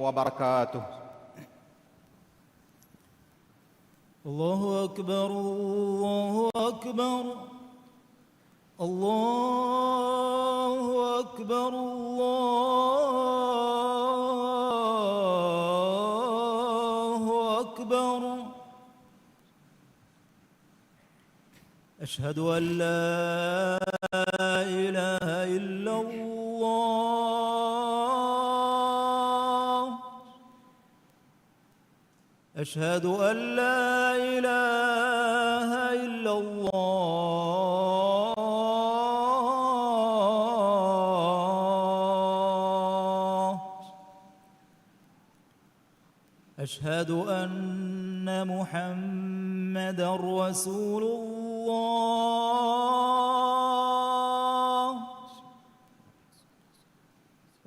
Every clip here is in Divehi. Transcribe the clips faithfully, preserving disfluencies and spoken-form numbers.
وبركاته. الله أكبر، الله أكبر، الله أكبر، الله أكبر. أشهد أن لا إله إلا الله. أشهد أن لا إله إلا الله. أشهد أن محمدا رسول الله.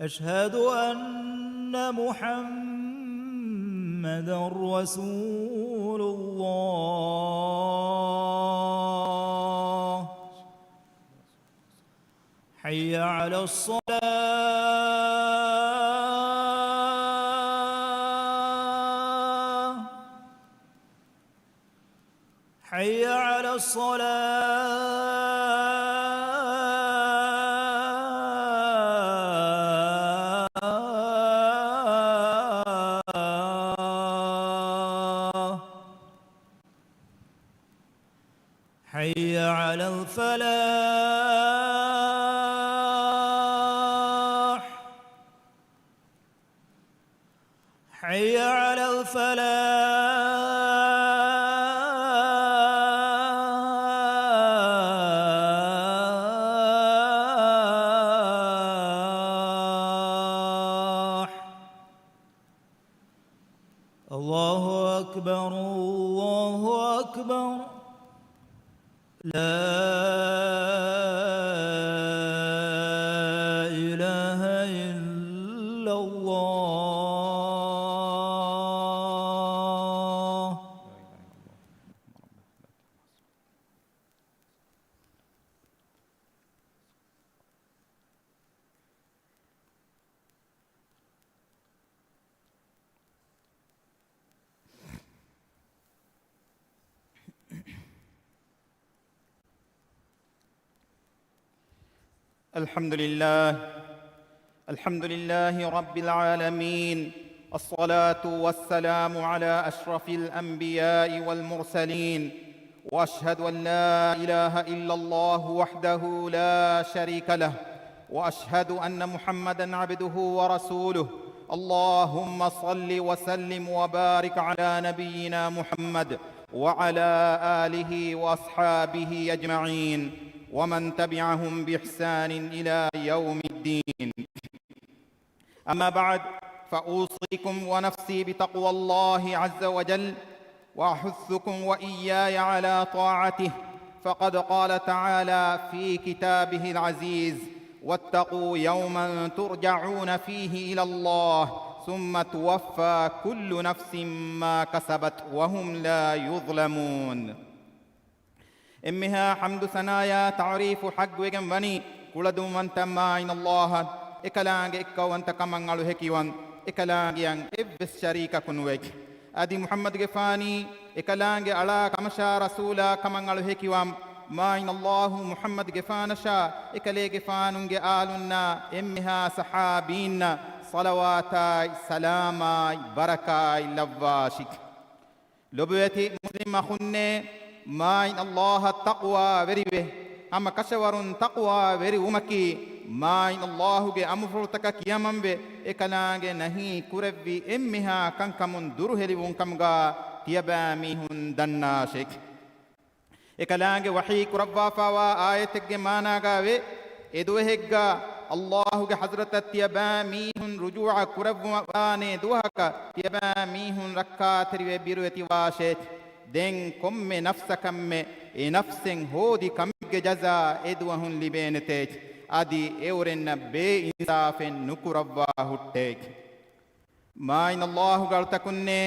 أشهد أن محمدا رسول الله. حي على الصلاة. حي على الصلاة. حي على الفلاح. حي على الفلاح. الله أكبر، الله أكبر. لا إله إلا الله. الحمد لله. الحمد لله رب العالمين. الصلاة والسلام على أشرف الأنبياء والمرسلين. وأشهد أن لا إله إلا الله وحده لا شريك له. وأشهد أن محمدا عبده ورسوله. اللهم صل وسلم وبارك على نبينا محمد وعلى آله وأصحابه أجمعين ومن تبعهم بإحسان إلى يوم الدين. أما بعد، فأوصيكم ونفسي بتقوى الله عز وجل، وأحثكم وإياي على طاعته، فقد قال تعالى في كتابه العزيز: واتقوا يوما ترجعون فيه إلى الله ثم توفى كل نفس ما كسبت وهم لا يظلمون. އެންމެހާ ޙަމްދު ސަނާޔާ ތަޢުރީފު ޙައްޤުވެގެން ވަނީ ކުޅަދުންވަންތަ މާތް ﷲ އަށް، އެކަލާނގެ އެއްކައުވަންތަ ކަމަށް އަޅު ހެކިވަން، އެކަލާނގެއަށް އެއްވެސް ޝަރީކަކު ނުވެ. އަދި މުޙައްމަދުގެފާނީ އެކަލާނގެ އަޅާ ކަމަށާ ރަސޫލާ ކަމަށް އަޅު ހެކިވަން، މާތް ﷲ މުޙައްމަދުގެފާނަށާ އެކަލޭގެފާނުގެ އާލުންނާ އެންމެހާ ޞަޙާބީންނަށް ޞަލަވާތާއި ސަލާމާއި ބަރަކާތް ލައްވާށި. ލޮބުވެތި މުސްލިމް އަޚުންނޭ، މާތް ﷲ އަށް ތަޤްވާވެރިވެ، ހަމަ ކަށަވަރުން ތަޤްވާވެރިވުމަކީ، މާތް ﷲ ގެ އަމުރުފުޅުތަކަށް ކިޔަމަންވެ، އެކަލާނގެ ނަހީ ކުރެއްވި އެންމެހާ ކަންކަމުން ދުރުހެލިވުން ކަމުގާ ތިޔަބައިމީހުން ދަންނާށެ. އެކަލާނގެ ވަޙީ ކުރައްވާފާވާ އާޔަތެއްގެ މާނާގާވޭ، އެދުވަހެއްގާ ﷲ ގެ ޙަޟްރަތަށް ތިޔަބައިމީހުން ރުޖޫޢަ ކުރައްވާނޭ ދުވަހަކަށް ތިޔަބައިމީހުން ރައްކާތެރިވެ ބިރުވެތިވާށޭ. ދެން ކޮންމެ ނަފްސަކަށްމެ އެ ނަފްސެއް ހޯދި ކަމެއްގެ ޖަޒާ އެދުވަހުން ލިބޭނެތޭ. އަދި އެއުރެންނަށް ބޭއިންސާފެއް ނުކުރައްވާ ހުއްޓޭ. މާތް ﷲ ގެ އަޅުތަކުންނޭ،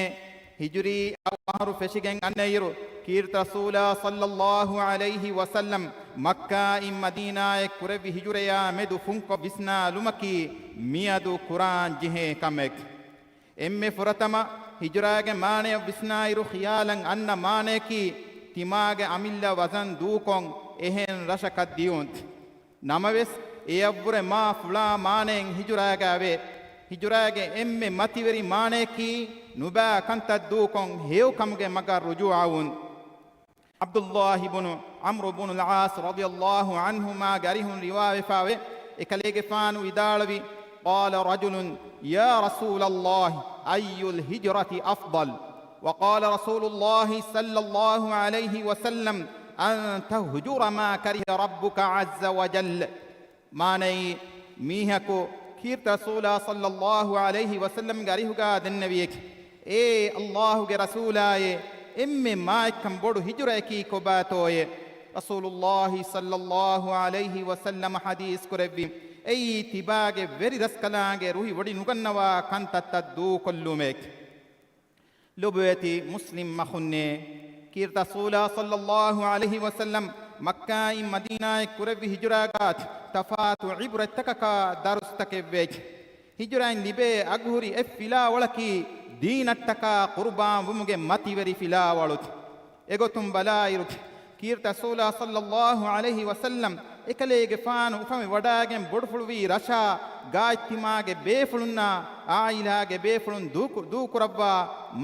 ހިޖުރީ އަށް އަހަރު ފެށިގެން އަންނައިރު، ކީރިތި ރަސޫލާ ޞައްލައްލާހު ޢަލައިހި ވަސައްލަމް މައްކާއިން މަދީނާއަށް ކުރެއްވި ހިޖުރަޔާ މެދު ފުންކޮށް ވިސްނާލުމަކީ މިއަދު ކުރާން ޖެހޭ ކަމެއް. އެންމެ ފުރަތަމަ ހިޖުރާގެ މާނަޔަށް ވިސްނާއިރު ޚިޔާލަށް އަންނަ މާނަޔަކީ ތިމާގެ އަމިއްލަ ވަޒަން ދޫކޮށް އެހެން ރަށަކަށް ދިޔުން. ނަމަވެސް، އެއަށްވުރެ މާ ފުޅާ މާނައެއް ހިޖުރާގައިވޭ. ހިޖުރާގެ އެންމެ މަތިވެރި މާނަޔަކީ ނުބައި ކަންތައް ދޫކޮށް ހެޔޮކަމުގެ މަގަށް ރުޖޫޢަވުން. ޢަބްދުﷲ ބުނު ޢަމްރު ބުނުލް ޢާޞް ރަޟިޔަﷲ ޢަންހުމާގެ އަރިހުން ރިވާވެފާވޭ، އެކަލޭގެފާނު ވިދާޅުވި، قال رجل يا رسول الله أي الهجرة أفضل؟ وقال رسول الله صلى الله عليه وسلم أن تهجر ما كره ربك عز وجل. މާނައީ، މީހަކު ކީރިތި ރަސޫލާ ޞައްލަﷲ ޢަލައިހި ވަސައްލަމްގެ އަރިހުގާ ދެންނެވިއެކޭ، އޭ ﷲގެ ރަސޫލާއޭ، އެންމެ މާތްކަން ބޮޑު ހިޖުރައަކީ ކޮބާތޯއޭ؟ ރަސޫލުﷲ ޞައްލަﷲ ޢަލައިހި ވަސައްލަމަ ޙަދީޘް ކުރެއްވި، އެއީ ތިބާގެ ވެރި ރަސްކަލާނގެ ރުހި ވޮޑި ނުގަންނަވާ ކަންތައްތައް ދޫކޮށްލުމެކޭ. ލޮބުވެތި މުސްލިމް އަޚުންނޭ! ކީރިތި ރަސޫލާ ޞައްލަﷲ ޢަލައިހި ވަސައްލަމް މައްކާއިން މަދީނާއަށް ކުރެއްވި ހިޖުރާގާ ތަފާތު ޢިބްރަތްތަކަކާ ދަރުސްތަކެއްވެއެކޭ. ހިޖުރައިން ލިބޭ އަގުހުރި އެއް ފިލާވަޅަކީ ދީނަށްޓަކާ ޤުރުބާން ވުމުގެ މަތިވެރި ފިލާވަޅު. އެގޮތުން ބަލާއިރު، ކީރިތި ރަސޫލާ ޞައްލަﷲ ޢަލައިހި ވަސައްލަމް އެކަލޭގެފާނު އުފަންވެވަޑައިގެން ބޮޑުފުޅުވީ ރަށާ، ގާތްތިމާގެ ބޭފުޅުންނާ، ޢާއިލާގެ ބޭފުޅުން ދޫކު-، ދޫކުރައްވާ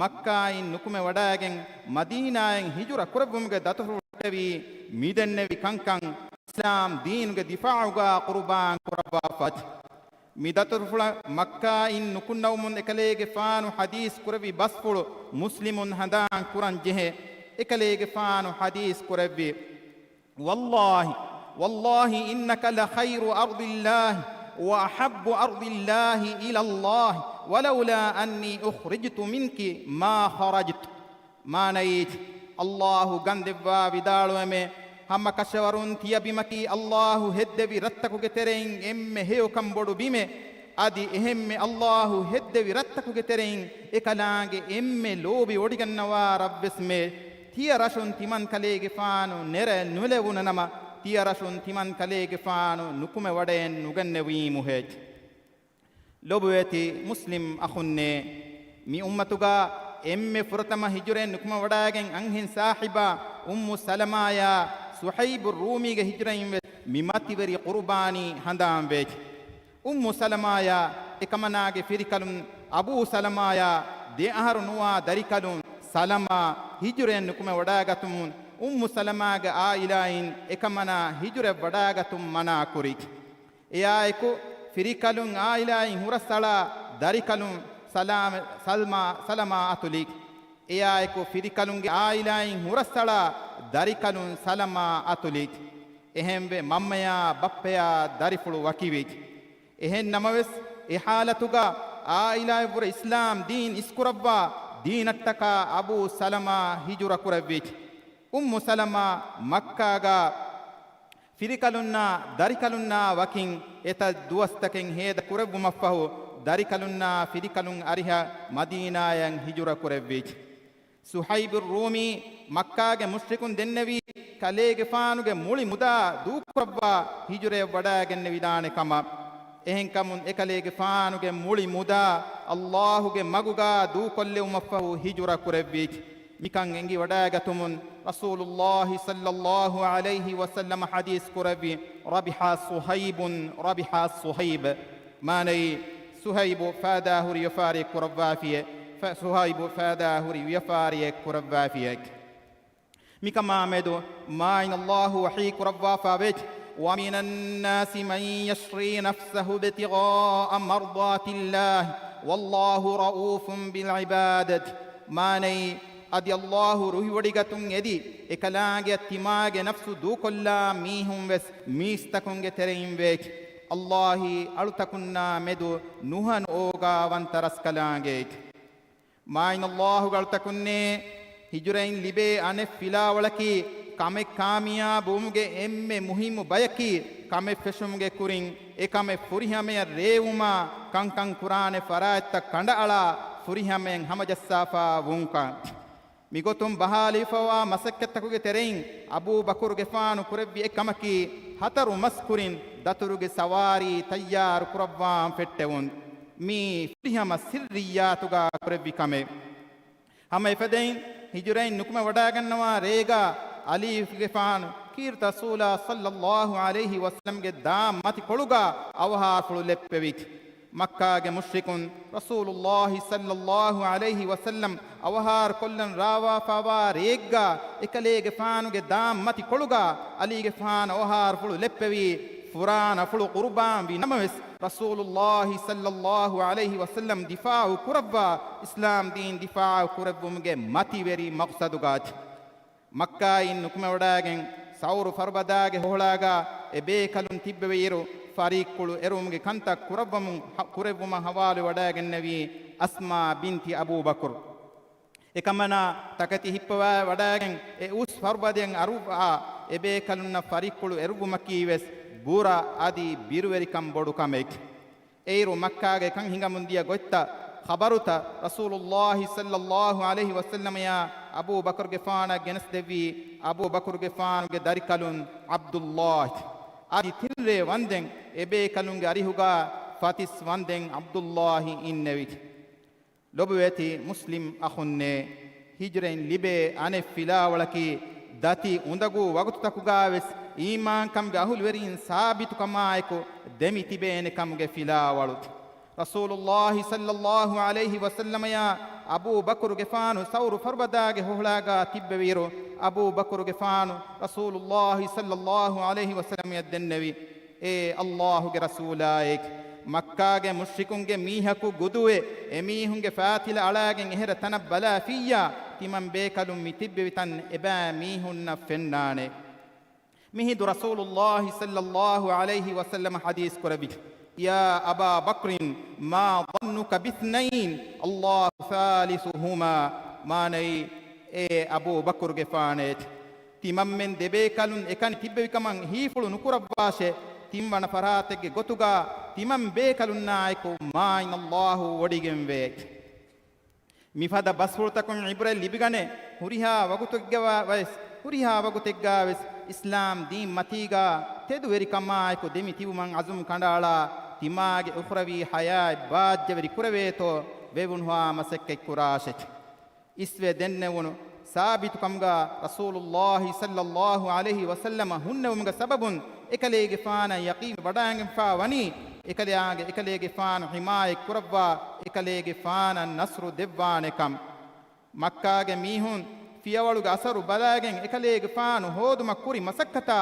މައްކާއިން ނުކުމެވަޑައިގެން މަދީނާއަށް ހިޖުރަ ކުރެއްވުމުގެ ދަތުރުފުޅު ވައްޓެވީ މިދެންނެވި ކަންކަން އިސްލާމް ދީނުގެ ދިފާޢުގާ ޤުރުބާން ކުރައްވާފައި. މި ދަތުރުފުޅަށް މައްކާއިން ނުކުންނަވަމުން އެކަލޭގެފާނު ޙަދީޘް ކުރެއްވި ބަސްފުޅު މުސްލިމުން ހަނދާން ކުރަން ޖެހޭ. އެކަލޭގެފާނު ޙަދީޘް ކުރެއްވި، والله، والله إنك لخير أرض الله وأحب أرض الله إلى الله، ولولا أني أخرجت منك ما خرجت. މާނައީ، ﷲ ގަންދެއްވާ ވިދާޅުވަމޭ، ހަމަކަށަވަރުން ތިޔަބިމަކީ ﷲ ހެއްދެވި ރަށްތަކުގެ ތެރެއިން އެންމެ ހެޔޮކަން ބޮޑު ބިމެއް. އަދި އެހެންމެ ﷲ ހެއްދެވި ރަށްތަކުގެ ތެރެއިން އެކަލާނގެ އެންމެ ލޯބި ވޮޑިގަންނަވާ ރަށްވެސްމޭ. ތިޔަ ރަށުން ތިމަން ކަލޭގެފާނު ނެރެ ނުލެވުނު ނަމަ، ތިޔަ ރަށުން ތިމަން ކަލޭގެފާނު ނުކުމެވަޑައެއް ނުގެންނެވީމުހޭ. ލޮބުވެތި މުސްލިމް އަޚުންނޭ! މި އުއްމަތުގާ އެންމެ ފުރަތަމަ ހިޖުރައެއް ނުކުމެވަޑައިގެން އަންހެން ސާހިބާ އުއްމު ސަލަމާޔާ ޞުހައިބު ރޫމީގެ ހިޖުރައިން ވެސް މި މަތިވެރި ޤުރުބާނީ ހަނދާންވެއެކޭ. އުއްމު ސަލަމާޔާ އެކަމަނާގެ ފިރިކަލުން އަބޫ ސަލަމާޔާ ދެ އަހަރު ނުވާ ދަރިކަލުން ސަލަމާ ހިޖުރައެއް ނުކުމެވަޑައިގަތުމުން އުއްމު ސަލަމާގެ އާއިލާއިން އެކަމަނާ ހިޖުރައަށް ވަޑައިގަތުން މަނާކުރި. އެއާއެކު، ފިރިކަލުން އާއިލާއިން ހުރަސްއަޅާ ދަރިކަލުން ސަލާމަ-، ސަލްމާ-، ސަލަމާ އަތުލި. އެއާއެކު، ފިރިކަލުންގެ އާއިލާއިން ހުރަސްއަޅާ ދަރިކަލުން ސަލަމާ އަތުލި. އެހެންވެ، މަންމަޔާ ބައްޕަޔާ ދަރިފުޅު ވަކިވި. އެހެން ނަމަވެސް، އެ ޙާލަތުގަ އާއިލާއަށްވުރެ އިސްލާމް ދީން އިސްކުރައްވާ ދީނަށްޓަކާ އަބޫ ސަލަމާ ހިޖުރަ ކުރެއްވި. އުއްމު ސަލަމާ މައްކާގަ ފިރިކަލުންނާ ދަރިކަލުންނާ ވަކިން އެތައް ދުވަސްތަކެއް ހޭދަ ކުރެއްވުމަށްފަހު، ދަރިކަލުންނާ ފިރިކަލުން އަރިހަށް މަދީނާއަށް ހިޖުރަ ކުރެއްވި. ޞުހައިބު ރޫމީ މައްކާގެ މުޝްރިކުން ދެންނެވީ، ކަލޭގެފާނުގެ މުޅި މުދާ ދޫކުރައްވާ ހިޖުރައަށް ވަޑައިގެންނެވިދާނެ ކަމަށް. އެހެންކަމުން އެކަލޭގެފާނުގެ މުޅި މުދާ ﷲގެ މަގުގާ ދޫކޮށްލެވުމަށްފަހު ހިޖުރަ ކުރެއްވި. މިކަން އެނގިވަޑައިގަތުމުން ރަސޫލުﷲ ޞައްލަﷲ ޢަލައިހި ވަސައްލަމަ ޙަދީޘް ކުރެއްވި، ربح صهيب، ربح صهيب. މާނައީ، ޞުހައިބު ފައިދާހުރި ވިޔަފާރިއެއް ކުރައްވާފިއޭ، ފަ-، ޞުހައިބު ފައިދާހުރި ވިޔަފާރިއެއް ކުރައްވާފިއޭ. މިކަމާމެދު މާތް ﷲ ވަޙީ ކުރައްވާފައިވެއްޖެ، ومن الناس من يشري نفسه ابتغاء مرضات الله والله رءوف بالعباد. މާނައީ، އަދި ﷲ ރުހިވޮޑިގަތުން އެދި، އެކަލާނގެއަށް ތިމާގެ ނަފްސު ދޫކޮށްލާ މީހުން ވެސް މީސްތަކުންގެ ތެރެއިން ވެއެކޭ. ﷲ އަޅުތަކުންނާ މެދު ނުހަނު އޯގާވަންތަ ރަސްކަލާނގެއެކޭ. މާތް ﷲގެ އަޅުތަކުންނޭ، ހިޖުރައިން ލިބޭ އަނެއް ފިލާވަޅަކީ، ކަމެއް ކާމިޔާބުވުމުގެ އެންމެ މުހިއްމު ބަޔަކީ، ކަމެއް ފެށުމުގެ ކުރިން އެ ކަމެއް ފުރިހަމަޔަށް ރޭވުމާ، ކަންކަން ކުރާނެ ފަރާތްތައް ކަނޑައަޅާ، ފުރިހަމަޔަށް ހަމަޖައްސާފަ ވުންކަން. މިގޮތުން ބަހާލެވިފައިވާ މަސައްކަތްތަކުގެ ތެރެއިން އަބޫ ބަކުރުގެފާނު ކުރެއްވި އެއް ކަމަކީ، ހަތަރު މަސް ކުރިން ދަތުރުގެ ސަވާރީ ތައްޔާރު ކުރައްވާން ފެއްޓެވުން. މީ ފުރިހަމަ ސިއްރިއްޔާތުގަ ކުރެއްވި ކަމެއް. ހަމަ އެފަދައިން ހިޖުރައިން ނުކުމެ ވަޑައިގަންނަވާ ރޭގަ ޢަލީގެފާނު ކީރިތި ރަސޫލާ ޞައްލައްލާހު ޢަލައިހި ވަސައްލަމްގެ ދާން މަތި ކޮޅުގަ އަވަހާރަފުޅު ލެއްޕެވި. މައްކާގެ މުޝްރިކުން ރަސޫލުއްލާހި ޞައްލައްލާހު ޢަލައިހި ވަސައްލަމް އަވަހާރަފަވާ ރެއެއްގަ އެކަލޭގެފާނުގެ ދާން މަތި ކޮޅުގަ ޢަލީގެފާނު އަވަހާރަފުޅު ލެއްޕެވީ، ފުރާނަފުޅު ޤުރުބާން ވި ނަމަވެސް، ރަސޫލުއްލާހި ޞައްލައްލާހު ޢަލައިހި ވަސައްލަމް ދިފާޢު ކުރައްވާ، އިސްލާމް ދީން ދިފާޢު ކުރެއްވުމުގެ މަތިވެރި މަޤްޞަދުގައި. މައްކާއިން ނުކުމެވަޑައިގެން ސައުރު ފަރުބަދާގެ ހޮހޮޅާގަ އެބޭކަލުން ތިއްބެވިއިރު، ފަރީއްކުޅު އެރުވުމުގެ ކަންތައް ކުރައްވަމުން، ކުރެއްވުމަށް ހަވާލުވެވަޑައިގެންނެވީ އަސްމާ ބިންތި އަބޫބަކުރު. އެކަމަނާ ތަކެތި ހިއްޕަވާ ވަޑައިގެން އެ އުސް ފަރުބަދައިން އަރުވާ އެބޭކަލުންނަށް ފަރީއްކުޅު އެރުވުމަކީ ވެސް ބުރަ އަދި ބިރުވެރިކަން ބޮޑު ކަމެއް. އެއިރު މައްކާގެ ކަން ހިނގަމުން ދިޔަ ގޮތްތައް ޚަބަރުތައް ރަސޫލުއްލާހި ޞައްލައްލާހު ޢަލައިހި ވަސައްލަމަޔާ އަބޫ ބަކުރުގެފާނަށް ގެނެސްދެއްވީ، އަބޫ ބަކުރުގެފާނުގެ ދަރިކަލުން ޢަބްދުއްލާހި. އަދި ތިންރޭ ވަންދެން އެބޭކަލުންގެ އަރިހުގަ ފަތިސް ވަންދެން ޢަބްދުއްލާހި އިންނެވި. ލޮބުވެތި މުސްލިމް އަޚުންނޭ! ހިޖުރައިން ލިބޭ އަނެއް ފިލާވަޅަކީ، ދަތި އުނދަގޫ ވަގުތުތަކުގަވެސް އީމާންކަމުގެ އަހުލުވެރީން ސާބިތުކަމާއެކު ދެމި ތިބޭނެ ކަމުގެ ފިލާވަޅު. ރަސޫލުއްލާހި ޞައްލައްލާހު ޢަލައިހި ވަސައްލަމަޔާ އަބޫ ބަކުރުގެފާނު ސައުރު ފަރުބަދާގެ ހޮހޮޅާގާ ތިއްބެވިއިރު، އަބޫ ބަކުރުގެފާނު ރަސޫލުއްލާހި ޞައްލައްލާހު ޢަލައިހި ވަސައްލަމަޔަށް ދެންނެވި، އޭ ﷲ ގެ ރަސޫލާއޭ! މައްކާގެ މުޝްރިކުންގެ މީހަކު ގުދުވެ، އެމީހުންގެ ފާތިލަ އަޅާގެން އެހެރަ ތަނަށް ބަލާފިއްޔާ، ތިމަން ބޭކަލުން މި ތިއްބެވި ތަން އެބައިމީހުންނަށް ފެންނާނެ. މިހިނދު ރަސޫލުއްލާހި ޞައްލައްލާހު ޢަލައިހި ވަސައްލަމަ ޙަދީޘް ކުރެއްވި، يا أبا بكر ما ظنك باثنين الله ثالثهما. މާނައީ، އޭ އަބޫ ބަކުރުގެފާނޭ! ތިމަންމެން ދެބޭކަލުން އެކަނި ތިއްބެވިކަމަށް ހީފުޅު ނުކުރައްވާށޭ، ތިންވަނަ ފަރާތެއްގެ ގޮތުގަ ތިމަން ބޭކަލުންނާއެކު މާތް ﷲ ވޮޑިގެންވޭ. މިފަދަ ބަސްފުޅުތަކުން ޢިބްރަތް ލިބިގަނެ، ހުރިހާ ވަގުތެއްގަ ވެސް، ހުރިހާ ވަގުތެއްގަ ވެސް އިސްލާމް ދީން މަތީގަ ތެދުވެރިކަމާއެކު ދެމި ތިބުމަށް ޢަޒުމް ކަނޑައަޅާ، ތިމާގެ އުޚްރަވީ ޙަޔާތް ބާއްޖަވެރި ކުރެވޭތޯ، ވެވުނުހާ މަސައްކަތް ކުރާށެ. އިސްވެ ދެންނެވުނު ސާބިތުކަމުގަ ރަސޫލުއްލާހި ޞައްލައްލާހު ޢަލައިހި ވަސައްލަމަ ހުންނެވުމުގެ ސަބަބުން އެކަލޭގެފާނަށް ޔަޤީން ވަޑައިގެންފާ ވަނީ، އެކަލާގެ، އެކަލޭގެފާނު ޙިމާޔަތް ކުރައްވާ، އެކަލޭގެފާނަށް ނަޞްރު ދެއްވާނެކަން. މައްކާގެ މީހުން ފިޔަވަޅުގެ އަސަރު ބަލާގެން އެކަލޭގެފާނު ހޯދުމަށް ކުރި މަސައްކަތާ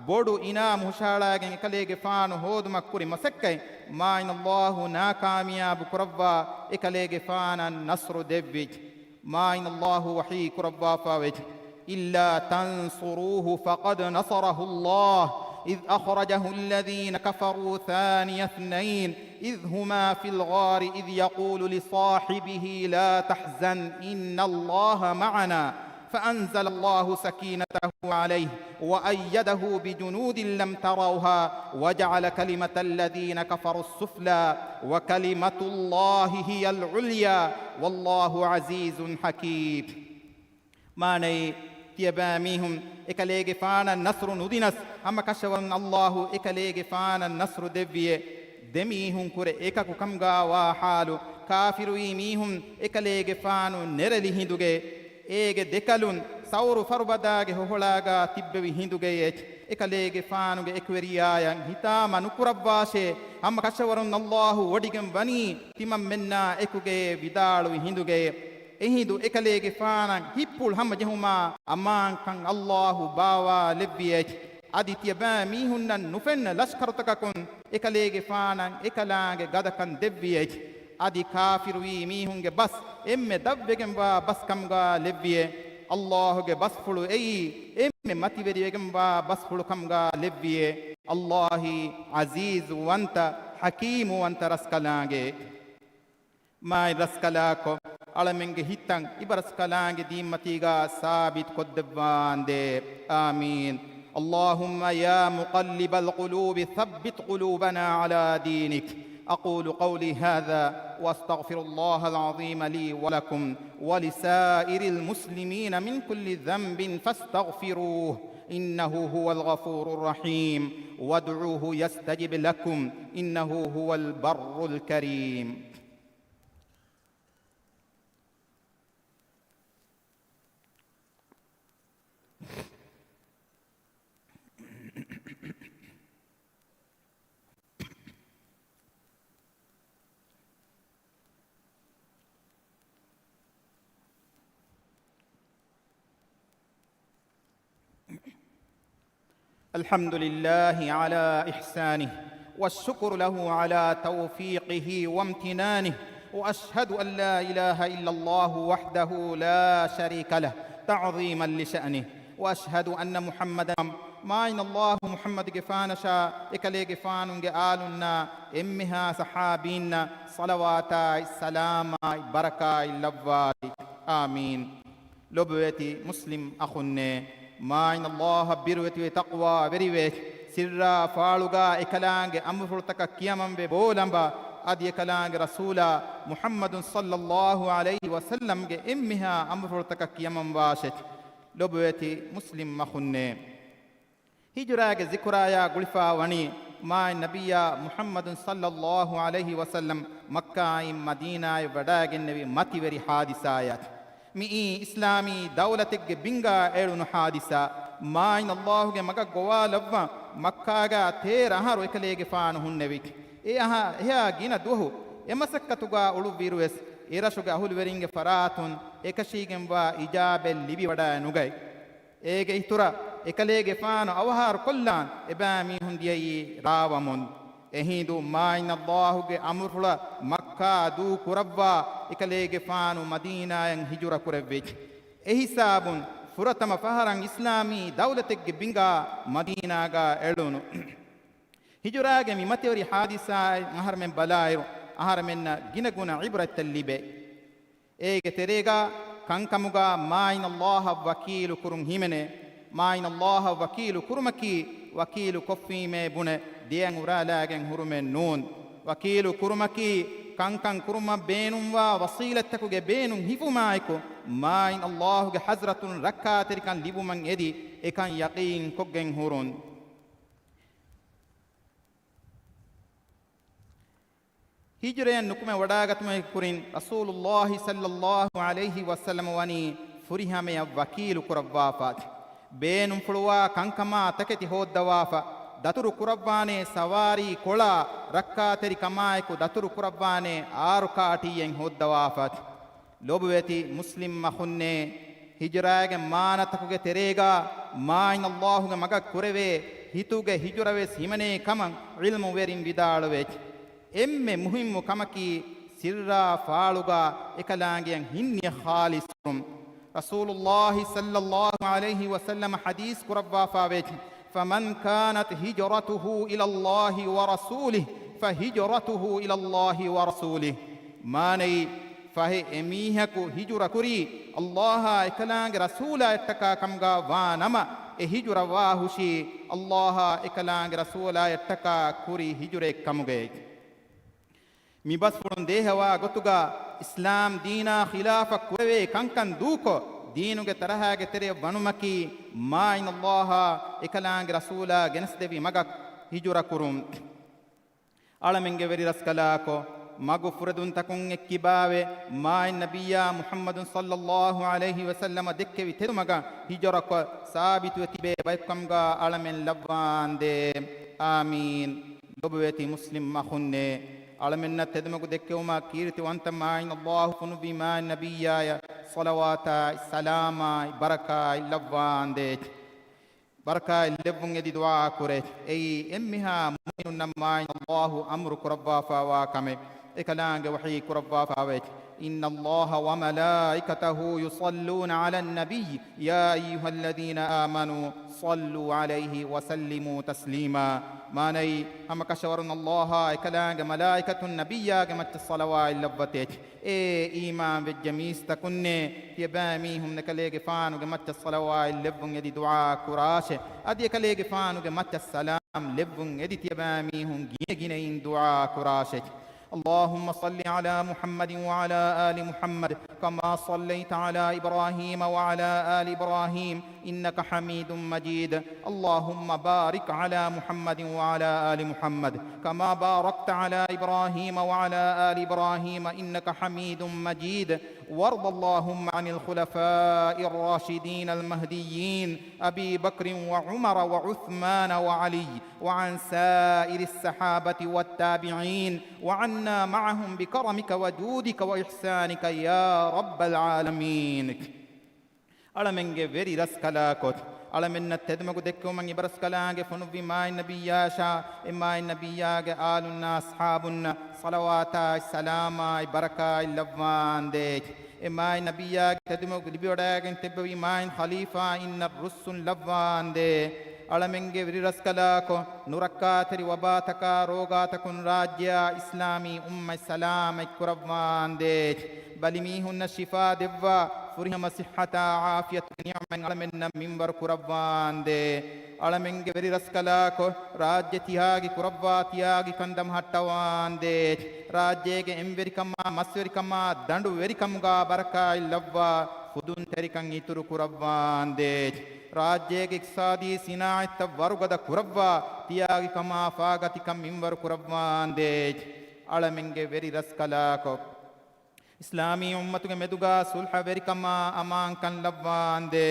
ބޮޑު އިނާމު ހުށަހަޅާގެން އެކަލޭގެފާނު ހޯދުމަށް ކުރި މަސައްކަތް މާތް ﷲ ނާކާމިޔާބު ކުރައްވާ، އެކަލޭގެފާނަށް ނަޞްރު ދެއްވި. މާތް ﷲ ވަޙީ ކުރައްވާފައިވެއްޖެ، إلا تنصروه فقد نصره الله إذ أخرجه الذين كفروا ثاني اثنين إذ هما في الغار إذ يقول لصاحبه لا تحزن إن الله معنا فأنزل الله سكينته عليه وأيده بجنود لم تروها وجعل كلمة الذين كفروا السفلى وكلمة الله هي العليا والله عزيز حكيم. މާނައީ، ތިޔަބައިމީހުން އެކަލޭގެފާނަށް ނަޞްރު ނުދިނަސް، ހަމަކަށަވަރުން ﷲ އެކަލޭގެފާނަށް ނަޞްރު ދެއްވިއޭ. ދެމީހުން ކުރެ އެކަކު ކަމުގާ ވާ ޙާލު، ކާފިރުވީ މީހުން އެކަލޭގެފާނު ނެރެލި ހިނދުގައޭ. އޭގެ ދެކަލުން ސައުރު ފަރުބަދާގެ ހޮހޮޅާގާ ތިއްބެވި ހިނދުގައޭ. އެކަލޭގެފާނުގެ އެކުވެރިޔާޔަށް ހިތާމަ ނުކުރައްވާށޭ. ހަމަކަށަވަރުން ﷲ ވޮޑިގެން ވަނީ، ތިމަންމެންނާ އެކުގައޭ ވިދާޅުވި ހިނދުގައޭ. އެހިނދު އެކަލޭގެފާނަށް ހިތްޕުޅު ހަމަޖެހުމާ އަމާންކަން ﷲ ބާވާލެއްވިއޭ. އަދި ތިޔަބައިމީހުންނަށް ނުފެންނަ ލަޝްކަރުތަކަކުން އެކަލޭގެފާނަށް އެކަލާނގެ ގަދަކަން ދެއްވިއޭ. އަދި ކާފިރުވީ މީހުންގެ ބަސް އެންމެ ދަށްވެގެންވާ ބަސް ކަމުގާ ލެއްވިއޭ. ﷲ ގެ ބަސްފުޅު އެއީ އެންމެ މަތިވެރިވެގެންވާ ބަސްފުޅު ކަމުގާ ލެއްވިއޭ. ﷲ އީ ޢަޒީޒުވަންތަ، ޙަކީމުވަންތަ ރަސްކަލާނގެ. މާތް ރަސްކަލާކޮ، އަޅަމެންގެ ހިތްތައް އިބަރަސްކަލާނގެ ދީންމަތީގާ ސާބިތު ކޮށްދެއްވާނދޭ. އާމީން. اللهم يا مقلب القلوب ثبت قلوبنا على دينك. أقول قولي هذا وأستغفر الله العظيم لي ولكم ولسائر المسلمين من كل ذنب فاستغفروه إنه هو الغفور الرحيم، وادعوه يستجب لكم، إنه هو البر الكريم. الحمد لله على إحسانه، والشكر له على توفيقه وامتنانه، وأشهد أن لا إله إلا الله وحده لا شريك له تعظيما لشأنه، وأشهد أن محمدا، މާތް ﷲ މުޙައްމަދުގެފާނަށާ އެކަލޭގެފާނުގެ އާލުންނާ އެންމެހާ ޞަޙާބީންނަށް ޞަލަވާތާއި ސަލާމާއި ބަރަކާތް ލައްވާތި. އާމީން. ލޮބުވެތި މުސްލިމް އަޚުންނޭ، މާތް ﷲ އަށް ބިރުވެތިވެ ތަޤްވާވެރިވެ، ސިއްރާ ފާޅުގާ އެކަލާނގެ އަމުރުފުޅުތަކަށް ކިޔަމަންވެ ބޯލަނބާ، އަދި އެކަލާނގެ ރަސޫލާ މުޙައްމަދު ޞައްލަﷲ ޢަލައިހި ވަސައްލަމްގެ އެންމެހާ އަމުރުފުޅުތަކަށް ކިޔަމަންވާށެ. ލޮބުވެތި މުސްލިމް އަޚުންނޭ، ހިޖުރާގެ ޒިކުރާޔާ ގުޅިފާ ވަނީ، މާތް ނަބިއްޔާ މުޙައްމަދު ޞައްލަﷲ ޢަލައިހި ވަސައްލަމް މައްކާއިން މަދީނާއަށް ވަޑައިގެންނެވި މަތިވެރި ޙާދިސާއަށް. މިއީ އިސްލާމީ ދައުލަތެއްގެ ބިންގާ އެޅުނު ޙާދިސާ. މާތް ﷲ ގެ މަގަށް ގޮވާލައްވާ މައްކާގާ ތޭރަ އަހަރު އެކަލޭގެފާނު ހުންނެވި. އެ އަހަ، އެހާ ގިނަ ދުވަހު އެ މަސައްކަތުގާ އުޅުއްވިއިރުވެސް، އެ ރަށުގެ އަހުލުވެރިންގެ ފަރާތުން އެކަށީގެންވާ އިޖާބަތް ލިބިވަޑައި ނުގަތް. އޭގެ އިތުރަށް އެކަލޭގެފާނު އަވަހާރަކޮށްލާން އެބައިމީހުން ދިޔައީ ރާވަމުން. އެހިނދު މާތް ﷲ ގެ އަމުރުފުޅަށް މައްކާ ދޫކުރައްވާ އެކަލޭގެފާނު މަދީނާއަށް ހިޖުރަ ކުރެއްވި. އެހިސާބުން ފުރަތަމަ ފަހަރަށް އިސްލާމީ ދައުލަތެއްގެ ބިންގާ މަދީނާގާ އެޅުނު. ހިޖުރާގެ މި މަތިވެރި ޙާދިސާއިން އަހަރެމެން ބަލާއިރު، އަހަރެމެންނަށް ގިނަގުނަ ޢިބްރަތްތައް ލިބޭ. އޭގެ ތެރޭގާ ކަންކަމުގާ މާތް ﷲ އަށް ވަކީލު ކުރުން ހިމެނޭ. މާތް ﷲ އަށް ވަކީލު ކުރުމަކީ، ވަކީލު ކޮށްފީމޭ ބުނެ ދެއަތް އުރާލާގެން ހުރުމެއް ނޫން. ވަކީލު ކުރުމަކީ، ކަންކަން ކުރުމަށް ބޭނުންވާ ވަސީލަތްތަކުގެ ބޭނުން ހިފުމާއެކު، މާތް ﷲ ގެ ޙަޟްރަތުން ރައްކާތެރިކަން ލިބުމަށް އެދި، އެކަން ޔަޤީން ކޮށްގެން ހުރުން. ހިޖުރަޔަށް ނުކުމެ ވަޑާގަތުމުގެ ކުރިން، ރަސޫލުﷲ ޞައްލަﷲ ޢަލައިހި ވަސައްލަމަ ވަނީ ފުރިހަމަޔަށް ވަކީލު ކުރައްވާފަ، ބޭނުންފުޅުވާ ކަންކަމާ ތަކެތި ހޯއްދަވާފަ، ދަތުރު ކުރައްވާނޭ ސަވާރީ ކޮޅާ ރައްކާތެރިކަމާއެކު ދަތުރު ކުރައްވާނޭ އާރު ކާޓީއެއް ހޯއްދަވާފަ. ލޮބުވެތި މުސްލިމް އަޚުންނޭ، ހިޖުރާގެ މާނަތަކުގެ ތެރޭގާ މާތް ﷲ ގެ މަގަށް ކުރެވޭ ހިތުގެ ހިޖުރަވެސް ހިމެނޭ ކަމަށް ޢިލްމުވެރިން ވިދާޅުވޭ. އެންމެ މުހިއްމު ކަމަކީ، ސިއްރާ ފާޅުގާ އެކަލާނގެއަށް ހިތްނިޔަތް ޚާލިޞް ކުރުން. ރަސޫލުﷲ ޞައްލަﷲ ޢަލައިހި ވަސައްލަމަ ޙަދީޘް ކުރައްވާފާވޭ، فمن كانت هجرته إلى الله ورسوله فهجرته إلى الله ورسوله. މާނައީ، ފަހެ އެމީހަކު ހިޖުރަ ކުރީ ﷲ އާ އެކަލާނގެ ރަސޫލާ އަށްޓަކާ ކަމުގާ ވާ ނަމަ، އެ ހިޖުރަ ވާހުށީ ﷲ އާ އެކަލާނގެ ރަސޫލާ އަށްޓަކާ ކުރި ހިޖުރައެއް ކަމުގައޭ. މި ބަސްފުޅުން ދޭހަވާ ގޮތުގާ އިސްލާމް ދީނާ ޚިލާފަށް ކުރެވޭ ކަންކަން ދޫކޮށް، ދީނުގެ ތަރަހާގެ ތެރެއަށް ވަނުމަކީ، މާތް ﷲ އާ އެކަލާނގެ ރަސޫލާ ގެނެސްދެއްވި މަގަށް ހިޖުރަ ކުރުން. އަޅަމެންގެ ވެރިރަސްކަލާކޮ، މަގު ފުރެދުންތަކުން އެއްކިބާވެ، މާތް ނަބިއްޔާ މުޙައްމަދު ޞައްލަﷲ ޢަލައިހި ވަސައްލަމަ ދެއްކެވި ތެދުމަގަށް ހިޖުރަކޮށް، ސާބިތުވެ ތިބޭ ބައެއްކަމުގާ އަޅަމެން ލައްވާނދޭ. އާމީން. ލޮބުވެތި މުސްލިމް އަޚުންނޭ، އަޅަމެންނަށް ތެދުމަގު ދެއްކެވުމާ ކީރިތިވަންތަ މާތް ﷲ ފޮނުއްވި މާތް ނަބިއްޔާއަށް ޞަލަވާތާއި ސަލާމާއި ބަރަކާތް ލައްވާނދޭ. ބަރަކާތް ލެއްވުން އެދި ދުޢާ ކުރޭ. އެއީ އެންމެހާ މުއުމިނުންނަށް މާތް ﷲ އަމުރު ކުރައްވާފާވާ ކަމެއް. އެކަލާނގެ ވަޙީ ކުރައްވާފާވޭ، إن الله وملائكته يصلون على النبي يا أيها الذين آمنوا صلوا عليه وسلموا تسليما. މާނައީ، ހަމަކަށަވަރުން ﷲ އާ އެކަލާނގެ މަލާއިކަތުން ނަބިއްޔާގެ މައްޗަށް ޞަލަވާތް ލައްވަތޭ. އޭ އީމާންވެއްޖެ މީސްތަކުންނޭ، ތިޔަބައިމީހުން އެކަލޭގެފާނުގެ މައްޗަށް ޞަލަވާތް ލެއްވުން އެދި ދުޢާ ކުރާށޭ. އަދި އެކަލޭގެފާނުގެ މައްޗަށް ސަލާމް ލެއްވުން އެދި ތިޔަބައިމީހުން ގިނަގިނައިން ދުޢާ ކުރާށޭ. اللهم صل على محمد وعلى آل محمد كما صليت على إبراهيم وعلى آل إبراهيم إنك حميد مجيد. اللهم بارك على محمد وعلى آل محمد كما باركت على إبراهيم وعلى آل إبراهيم إنك حميد مجيد. وارض اللهم عن الخلفاء الراشدين المهديين أبي بكر وعمر وعثمان وعلي وعن سائر الصحابة والتابعين وعنا معهم بكرمك وجودك وإحسانك يا رب العالمين. އަޅަމެންގެ ވެރި ރަސްކަލާކޮ، އަޅަމެންނަށް ތެދުމަގު ދެއްކެވުމަށް އިބަރަސްކަލާނގެ ފޮނުއްވި މާތް ނަބިއްޔާއަށާ އެ މާތް ނަބިއްޔާގެ އާލުންނާ އަޞްޙާބުންނަށް ޞަލަވާތާއި ސަލާމާއި ބަރަކާތް ލައްވާނދޭ. އެ މާތް ނަބިއްޔާގެ ތެދުމަގު ލިބިވަޑައިގެން ތިއްބެވި މާތް ޚަލީފާއިންނަށް ރުއްސުން ލައްވާނދޭ. އަޅަމެންގެ ވެރި ރަސްކަލާކޮ، ނުރައްކާތެރި ވަބާތަކާ ރޯގާތަކުން ރާއްޖެއާ އިސްލާމީ އުއްމަތް ސަލާމަތް ކުރައްވާނދޭ. ބަލިމީހުންނަށް ޝިފާ ދެއްވާ، ފުރިހަމަ ޞިއްޙަތާ ޢާފިޔަތުގެ ނިޢުމަތް އަޅަމެންނަށް މިންވަރު ކުރައްވާނދޭ. އަޅަމެންގެ ވެރި ރަސްކަލާކޮ، ރާއްޖެ ތިހާގި ކުރައްވާ ތިޔާގި ކަން ދަމަހައްޓަވާނދޭ. ރާއްޖޭގެ އެންވެރިކަމާ، މަސްވެރިކަމާ، ދަނޑު ވެރިކަމުގާ ބަރަކާތް ލައްވާ، ފުދުންތެރިކަން އިތުރު ކުރައްވާނދޭ. ރާއްޖޭގެ އިޤްތިޞާދީ ސިނާޢަތްތައް ވަރުގަދަ ކުރައްވާ، ތިޔާގިކަމާ ފާގަތިކަން މިންވަރު ކުރައްވާނދޭ. އަޅަމެންގެ ވެރި ރަސްކަލާކޮ، އިސްލާމީ އުއްމަތުގެ މެދުގާ ޞުލްޙަ ވެރިކަމާ އަމާންކަން ލައްވާނދޭ.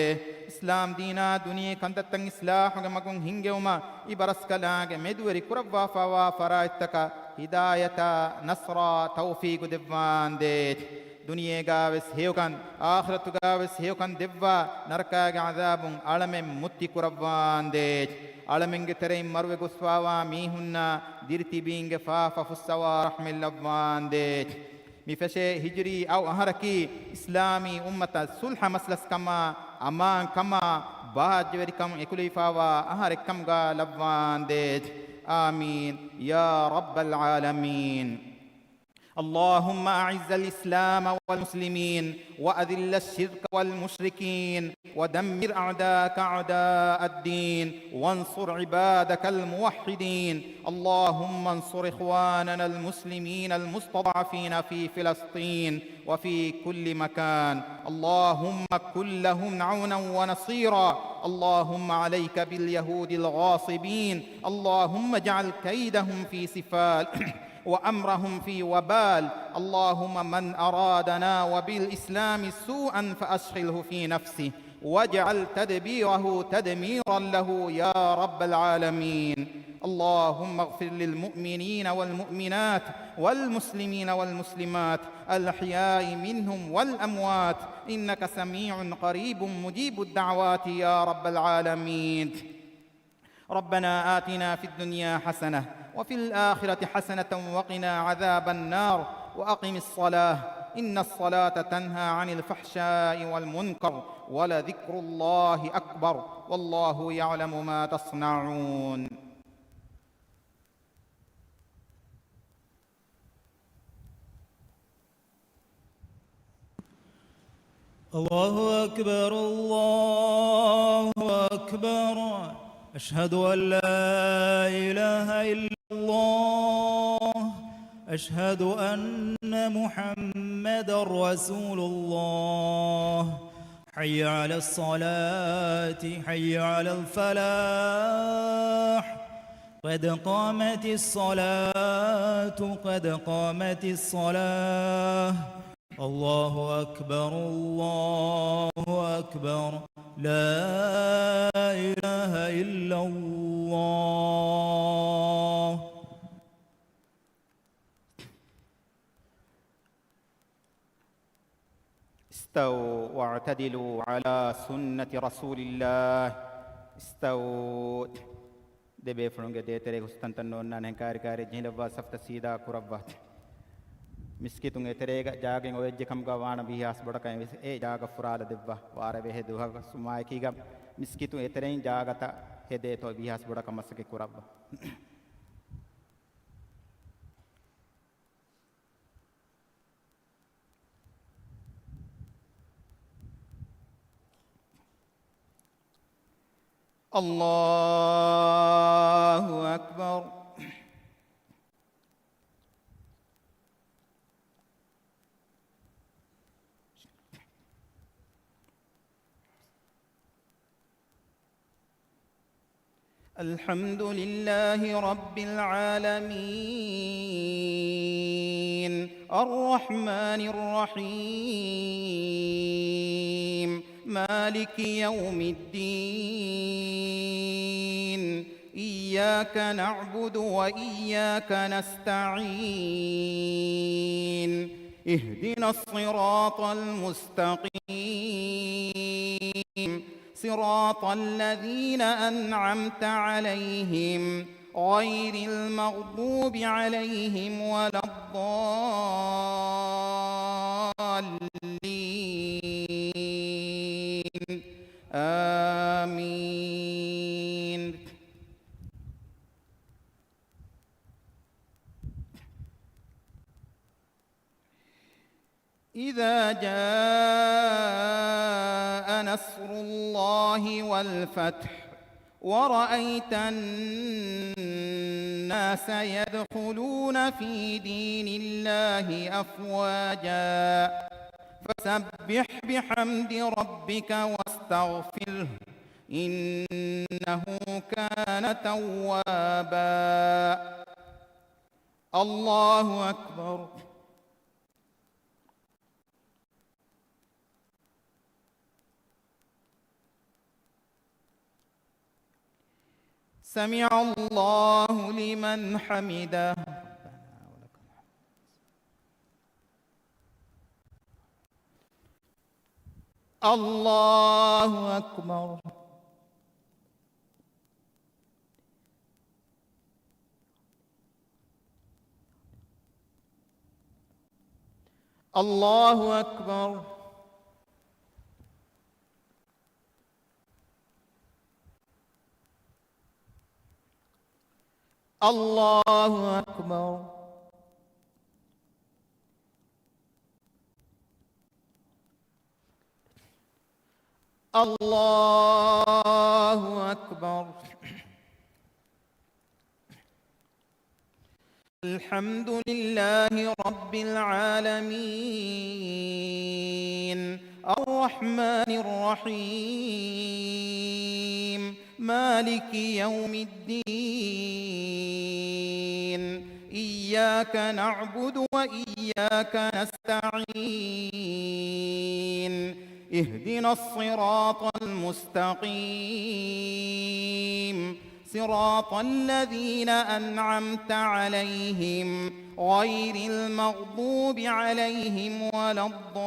އިސްލާމް ދީނާ ދުނިޔެ ކަންތައްތައް އިޞްލާޙުގެ މަގުން ހިންގެވުމަށް އިބަރަސްކަލާނގެ މެދުވެރި ކުރައްވާފައިވާ ފަރާތްތަކަށް ހިދާޔަތާ، ނަޞްރާ، ތައުފީޤު ދެއްވާނދޭ. ދުނިޔޭގާވެސް ހެޔޮކަން، އާޚިރަތުގާވެސް ހެޔޮކަން ދެއްވާ، ނަރަކާގެ ޢަޛާބުން އަޅަމެން މުއްތި ކުރައްވާނދޭ. އަޅަމެންގެ ތެރެއިން މަރުވެ ގޮސްފައިވާ މީހުންނާ ދިރިތިބީންގެ ފާފަ ފުއްސަވާ ރަޙްމަތް ލައްވާނދޭ. މި ފެށޭ ހިޖުރީ އައު އަހަރަކީ، އިސްލާމީ އުއްމަތަށް ޞުލްޙަ މަސްލަސްކަމާ، އަމާންކަމާ، ބާއްޖަވެރިކަން އެކުލެވިފައިވާ އަހަރެއްކަމުގާ ލައްވާނދޭ. އާމީން ޔާ ރައްބަލް ޢާލަމީން. اللهم أعز الإسلام والمسلمين وأذل الشرك والمشركين ودمر أعداءك أعداء الدين وانصر عبادك الموحدين. اللهم انصر إخواننا المسلمين المستضعفين في فلسطين وفي كل مكان. اللهم كن لهم عونا ونصيرا. اللهم عليك باليهود الغاصبين. اللهم اجعل كيدهم في سفال وأمرهم في وبال. اللهم من أرادنا وبالإسلام سوءا فأشغله في نفسه واجعل تدبيره تدميرا له يا رب العالمين. اللهم اغفر للمؤمنين والمؤمنات والمسلمين والمسلمات الأحياء منهم والأموات إنك سميع قريب مجيب الدعوات يا رب العالمين. ربنا آتنا في الدنيا حسنة وفي الآخرة حسنة وقنا عذاب النار. وأقم الصلاة إن الصلاة تنهى عن الفحشاء والمنكر ولذكر الله أكبر والله يعلم ما تصنعون. الله أكبر، الله أكبر. أشهد أن لا إله إلا الله. أشهد أن محمدا رسول الله. حي على الصلاة، حي على الفلاح. قد قامت الصلاة، قد قامت الصلاة. الله أكبر، الله أكبر. لا إله إلا الله. استووا واعتدلوا على سنة رسول الله. استووا. ދެބޭފުޅުންގެ ދޭތެރޭގަ ހުސްތަންތަން ނޯންނާނެ. ކާރި ކާރި ޖެހިލައްވާ، ސަފްތައް ސީދާ ކުރައްވާ. މިސްކިތުން އެތެރޭގަ ޖާގައިން އޮވެއްޖެ ކަމުގަ ވާނަމަ ވީހާވެސް ބޮޑަކަށް އެ ޖާގަ ފުރާލަ ދެއްވާ. ވާރޭ ވެހޭ ދުވަހަކަށް ސުމާއެކީގަ މިސްކިތުން އެތެރެއިން ޖާގަތައް ހެދޭތޯ ވީހާވެސް ބޮޑަކަށް މަސައްކަތް ކުރައްވާ. الله أكبر. الحمد لله رب العالمين. الرحمن الرحيم. مالك يوم الدين. إياك نعبد وإياك نستعين. اهدنا الصراط المستقيم. صراط الذين أنعمت عليهم غير المغضوب عليهم ولا الضالين. آمين. إذا جاء نصر الله والفتح ورأيت الناس يدخلون في دين الله أفواجا فسبح بحمد ربك واستغفره إنه كان توابا. الله أكبر. سمع الله لمن حمده. الله أكبر. الله أكبر. الله أكبر. الله أكبر. الحمد لله رب العالمين. الرحمن الرحيم. مالك يوم الدين. إياك نعبد وإياك نستعين. اهدنا الصراط المستقيم. صراط الذين أنعمت عليهم غير المغضوب عليهم ولا الضالين.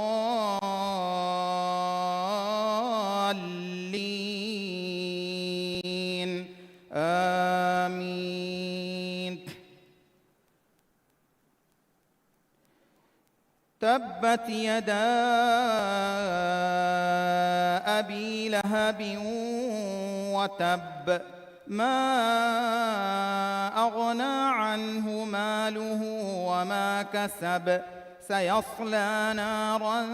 آمين. تبت يدا أبي لهب وتب. ما أغنى عنه ماله وما كسب. سيصلى نارا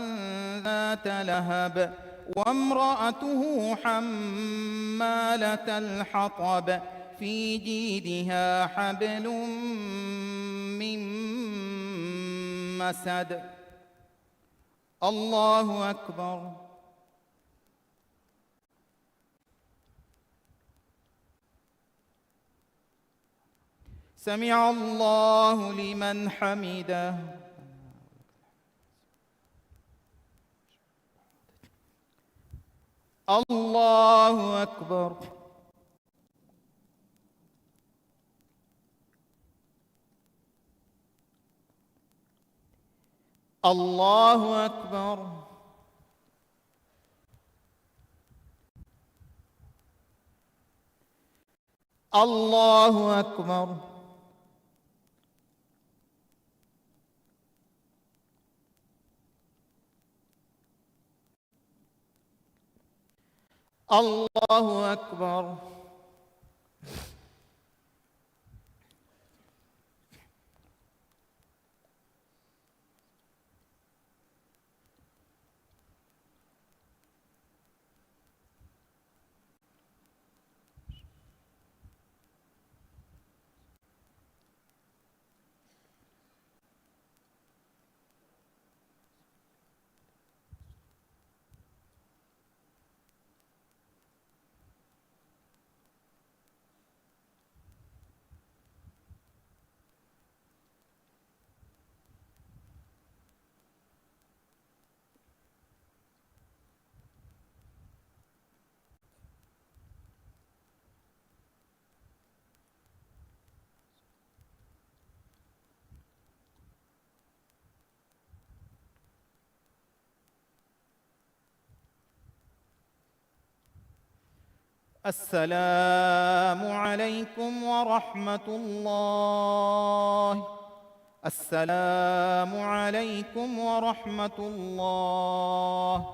ذات لهب. وامرأته حمالة الحطب. في جيدها حبل من مسد. الله أكبر. سمع الله لمن حمده. الله أكبر. الله أكبر. الله أكبر. الله أكبر. السلام عليكم ورحمة الله. السلام عليكم ورحمة الله.